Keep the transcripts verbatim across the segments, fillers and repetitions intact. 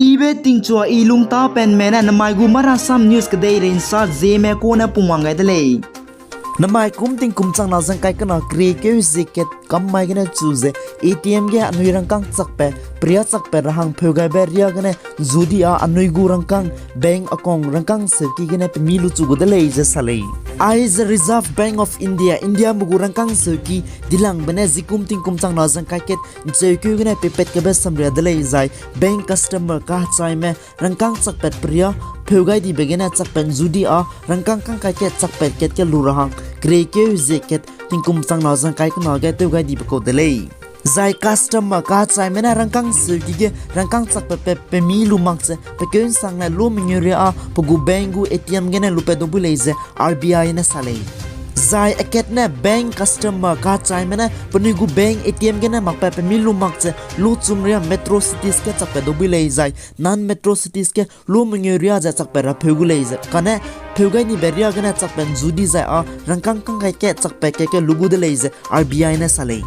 Ibe tingchua i lungtapenme ne namai gu Marasam News kedeirei nsa Zeme kune pungwang gai de lei. Namai kum tingkum changna zangkai kena keriekeu zie kat kam mai gene chu ze A T M ge anui rangkâng chakpat, peria chakpat ra hang pheu gaibe riâ gene zu di â anui gu rangkâng bank account rangkâng seuki gene pemi luchu gu de lei ze sa lei. Aize Reserve Bank of India, Indiame gu rangkâng seuki dilangbe ne zikum tingkum changna zangkai kat ncheukeu gene peipat kabe samria de lei zai bank customer kahechaime rangkâng chakpat peria pheu gai dibe gene chakpat zu di â rangkâng kangkai kat chakpat kat ge lu ra hang keriekeu zie kat tingkum changna zangkai kena ge tew gai dibe kau de lei. Zai customer kahechaime ne rangkâng seuki ge rangkâng chakpatpat pemi lu mak ze pe keu nsang ne lu mengeu riâ â pe gu bank gu A T M gene lupat dau bui lei ze R B I ne sa lei. Zai akat ne bank customer kahechaime ne penui gu bank A T M gene makpat pemi lu mak ze lu chum riâ metro cities ge chakpat dau bui lei zai non-metro cities ge lu mengeu riâ ze chakpat ra pheu gu lei ze kane pheu gai nibe riâ gene chakpat zu di zai â rangkâng kangkai kat chakpat kat ge lu gu de lei ze R B I ne sa lei.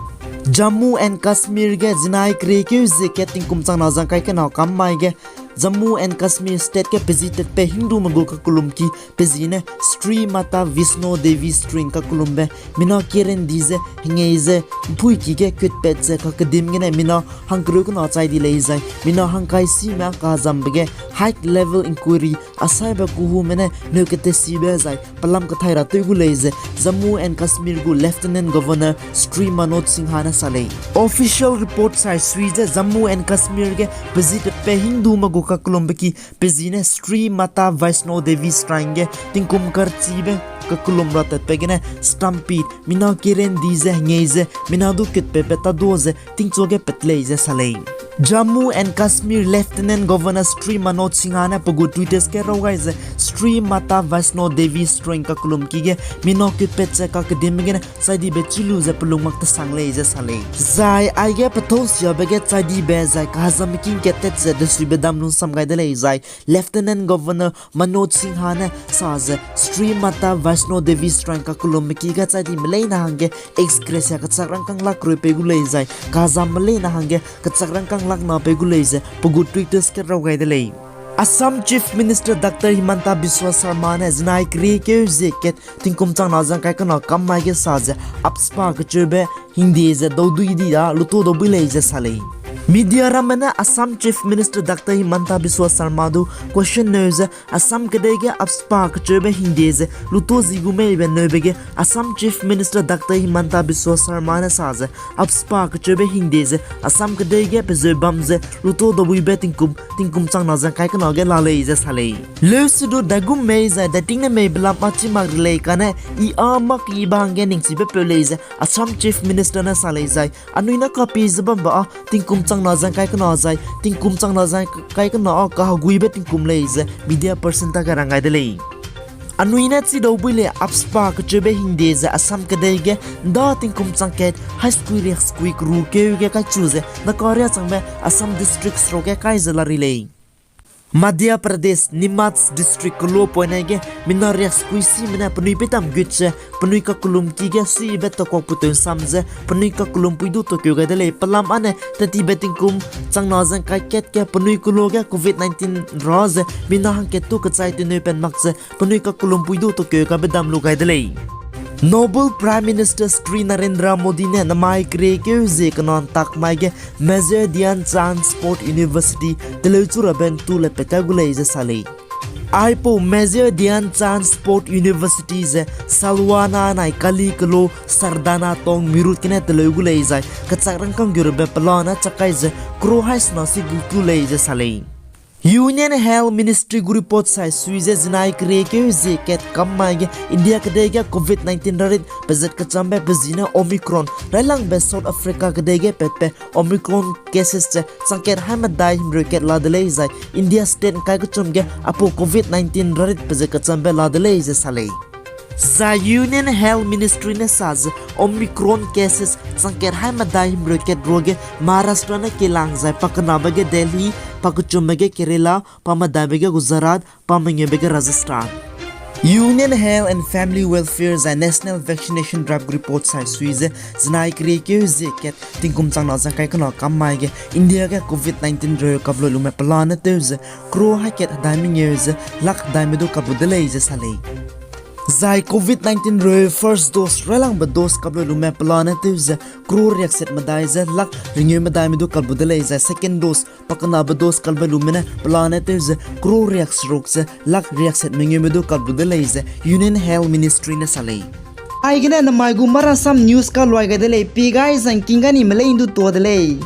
Jammu and Kashmir ge zinai keriekeu zie kat tingkum changna zangkai kena kam mai ge Jammu and Kashmir state ge pezi tatpat Hindume gu kakellumki pezi ne Shree Mata Vaishno Devi Shrine kakellumbe mina kiren di ze hengei ze mpuiki ge kutpat ze kakedim gene mina hangkereu kena chai di lei zai mina hangkai sime kazambe ge high level inquiry asaibe kuhume ne neu ketesibe zai pelam kathai ra tew gu lei ze Jammu and Kashmir gu Lieutenant Governor Shri Manoj Sinha ne sa lei. Official report sai sui ze Jammu and Kashmir ge pezi tatpat Hindume gu kakellumbe ki pezi ne Shree Mata Vaishno Devi Shrine ge tingkum karchibe kakellum ra tatpat gene stampede mina kiren di ze hengei ze mina du kutpatbe tadu ze tingchu ge pat lei ze sa lei. Jammu and Kashmir Lieutenant Governor Shri Manoj Sinha ne pe gu Twitter ge raw gai ze Shree Mata Vaishno Devi Shrine kakellumki ge mina kutpat ze kakedimbe gene chai dibe chi lu ze pelung mak tesang lei ze sa lei. Zai aige pethâu siabe ge chai dibe zai kahezam king kat tat ze desuibe dam lungsam gai de lei zai Lieutenant Governor Manoj Sinha ne sa ze Shree Mata Vaishno Devi Shrine kakellumbe ki ge chai dime leine hangge ex gratia kechak rangkâng lak rui pei gu lei zai kahezamme leine hangge kechak rangkâng lak na pei gu lei ze pe gu Twitter ge raw gai de lei. Assam Chief Minister Doctor Himanta Biswa Sarma ne zinai keriekeu zie kat tingkum changna zangkai kena kam mai ge sa ze AFSPA kecheube hingde ze daudui di da luto dau bui lei ze sa lei. Media ramme ne Assam Chief Minister Doctor Himanta Biswa Sarma du question neu ze Assam kedei ge AFSPA kecheube hingde ze luto zi gu meibe neube ge Assam Chief Minister Doctor Himanta Biswa Sarma ne sa ze AFSPA kecheube hingde ze Assam kedei ge pezeu bam ze luto dabuibe tingkum, tingkum changna zangkai kena ge la lei ze sa lei. Leusedu daigum mei zai dating ne mei belam a chi mak ri lei kane i a mak i ba hangge ningchibe peu lei ze Assam Chief Minister ne sa lei zai anui ne kapi ze bambe a tingkum changna zangkai kena zai tingkum changna zangkai kena a kaheguibe tingkum lei ze media person tage rang gai de lei. Anui ne chi dau bui lei AFSPA kecheube hingde ze Assam kedei ge nda tingkum changkat hai sekui riak sekui keru keu ge kaichu ze naka riâ changbe Assam district seruk ge kai ze la ri lei. Madhya Pradesh, Neemuch district kelo poine ge mina riak sekui sime ne penui petam gut ze penui kakellumki ge suibe takuak puteu sam ze penui kakellumpuidu tokeu gai de lei. Pelam ane tetibe tingkum changna zangkai kat ge penui kelo ge covid nineteen ra ze mina hangkat tu kechai teneu pen mak ze penui kakellumpuidu tokeu gabe dam lu gai de lei. Noble Prime Minister Shri Narendra Modi ne namai keriekeu zie kena ntak mai ge Major Dhyan Chand Sport University teleu chu rabe ntu le pekai gu lei ze sa lei. Aipau Major Dhyan Chand Sport University ze Salwana nai Kali kelo Sardana tong mirut gene teleu gu lei zai kechak rangkâng gurbe pelane chakai ze crore hai sena si gu tu lei ze sa lei. Union Health Ministry gu report sai sui ze zinai keriekeu zie kat kam mai ge India kedei ge covid nineteen rarit pezat kechambe pe zi ne Omicron railangbe South Africa kedei ge patbe Omicron cases ze changkat hai medai himreu kat la de lei zai India state ngkai kechum ge aipau covid nineteen rarit pezat kechambe la de lei ze sa lei. Zai Union Health Ministry ne sa ze Omicron cases changkat hai medai himreu kat ruage Maharashtra ne kelang zai pakenabe ge Delhi, pakechumbe ge Kerala, pamedaibe ge Gujarat, pamengeube ge Rajasthan. Union Health and Family Welfare zai National Vaccination Drive gu report sai sui ze, zenai keriekeu zie kat tingkum chang na ze kai kena kam mai ge India ge Covid nineteen reu kaplui lume pelane tew ze crore hai kat hedai mengeu ze lakh hedai me du kaplu de lei ze sa lei. Zai Covid nineteen reu first dose railangbe dose kaplui lume pelane tew ze crore riakset medai ze lakh ringeu medai me du kaplu de lei zai second dose pakenabe dose kalbe lume ne pelane tew ze crore riakseruk ze lakh riakset mengeu me du kaplu de lei ze Union Health Ministry ne sa lei. Aigene namai gu Marasam News kaluai gai de lei, pi gai zangking ga ni me lei ndu tua de lei.